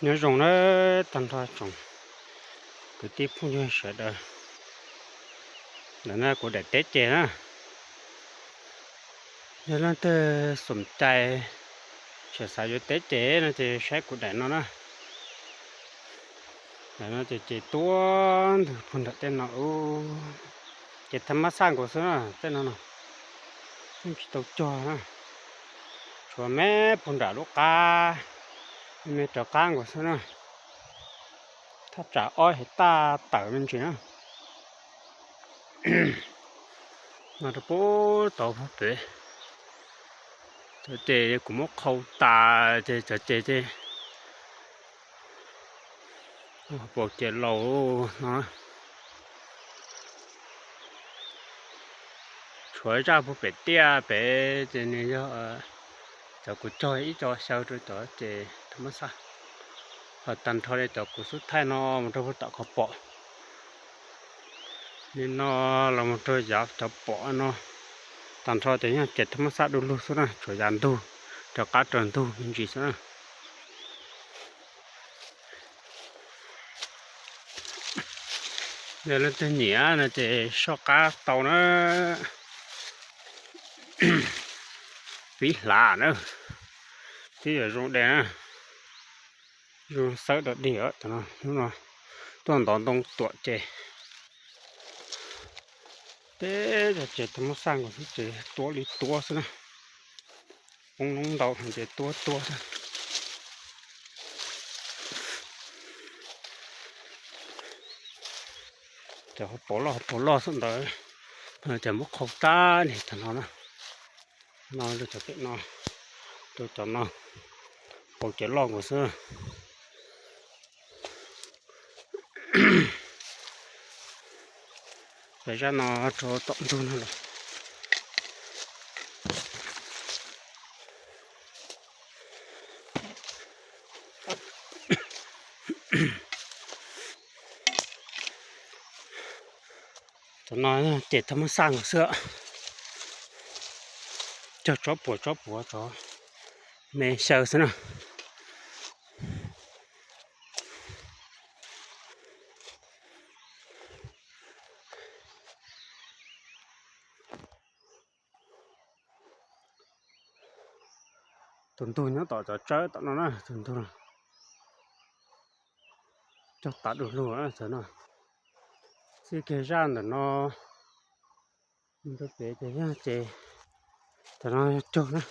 Nyob zoo na tag nrho tsoom kwv tij phooj ywg sawv daws. Ntawm no kuv daim teb ces na, yog leej twg xoom cai, tseem xav yuav teb ces no ces saib kuv daim no na. Daim no ces ces tuab ntug puag nram tej no, ces thab mab xaj nkaus xwb na tej no no, yeej tsis tau cog na. Tshuav me puag nram lub qab, me rov qab nkaus xwb na. Thaj tsam ob hais taj tawm me ntsis na. No rau puag tod puag pem, cov ces kuv muab qhau tas ces cov ces ces paus ces laus no. Tshuav zaj puag pem tiaj pem ces nws yog cov kuv cog ib co xyaw rau cov ces thab mab xaj. Ho tag nrho li cov kuv xub thaij no mus rau puag tom qhov pom li no los mus rau yav cov pom no, tag nrho ces yog ces thab mab xaj du lug xwb na, tshuav yav ntug, rov qab rau ntug me ntsis xwb na. Yog leej twg nyiam no ces soj qab tau na. Pib hlav na, twb yuav zoo de na, zoo xawb dog dig. Cov no hnub no tuaj ntov ntoo tuam ces, teb cov ces thab mab xaj nkaus xwb ces tuab li tuab xwb na. Poob noob ntau ces tuab tuab xwb. Cov hauv paus loj hauv paus loj xwb ntawd, ces muab qhau tas niag tag no na. No rau cov pem no, rau cov no, paus ces loj nkaus xwb. Cov zaj no rau tom ntug no los. Cov no ces thab mab xaj nkaus xwb, cog tsob puas tsob puas tsob me xyaw xwb na. Tus ntug nyob tom cov tsawb tom no na, tus ntug cog tav du lug txawm no. Txij kiag zaj ntawm no mus rau pem ces yog ces, tam no yog cog na.